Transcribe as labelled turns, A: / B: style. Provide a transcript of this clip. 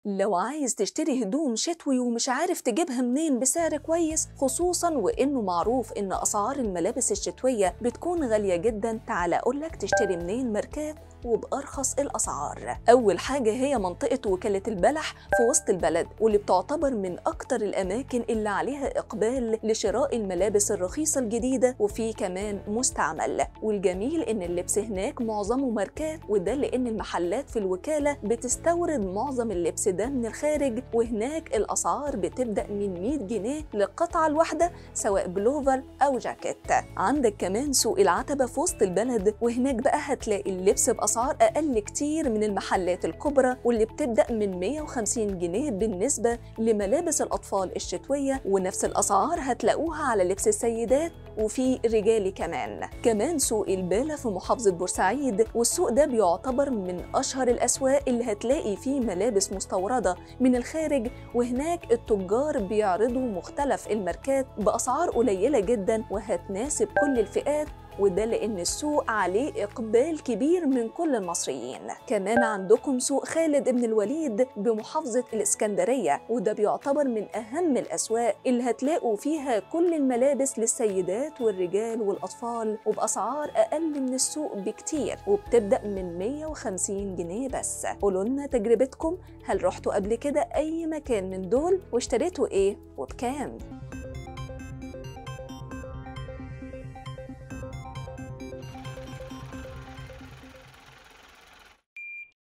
A: لو عايز تشتري هدوم شتوي ومش عارف تجيبها منين بسعر كويس، خصوصا وانه معروف ان اسعار الملابس الشتوية بتكون غالية جدا، تعال اقولك تشتري منين ماركات وبأرخص الأسعار. أول حاجة هي منطقة وكالة البلح في وسط البلد، واللي بتعتبر من أكتر الأماكن اللي عليها إقبال لشراء الملابس الرخيصة الجديدة، وفي كمان مستعمل. والجميل إن اللبس هناك معظمه ماركات، وده لأن المحلات في الوكالة بتستورد معظم اللبس ده من الخارج، وهناك الأسعار بتبدأ من 100 جنيه للقطعة الواحدة سواء بلوفر أو جاكيت. عندك كمان سوق العتبة في وسط البلد، وهناك بقى هتلاقي اللبس بأسعار أقل كتير من المحلات الكبرى، واللي بتبدأ من 150 جنيه بالنسبة لملابس الأطفال الشتوية، ونفس الأسعار هتلاقوها على لبس السيدات وفي رجالي كمان. كمان سوق البالة في محافظة بورسعيد، والسوق ده بيعتبر من أشهر الأسواق اللي هتلاقي فيه ملابس مستوردة من الخارج، وهناك التجار بيعرضوا مختلف الماركات بأسعار قليلة جدا وهتناسب كل الفئات، وده لأن السوق عليه إقبال كبير من كل المصريين. كمان عندكم سوق خالد بن الوليد بمحافظة الإسكندرية، وده بيعتبر من أهم الأسواق اللي هتلاقوا فيها كل الملابس للسيدات والرجال والأطفال، وبأسعار أقل من السوق بكتير، وبتبدأ من 150 جنيه بس. قولوا لنا تجربتكم، هل رحتوا قبل كده أي مكان من دول واشتريتوا إيه وبكام؟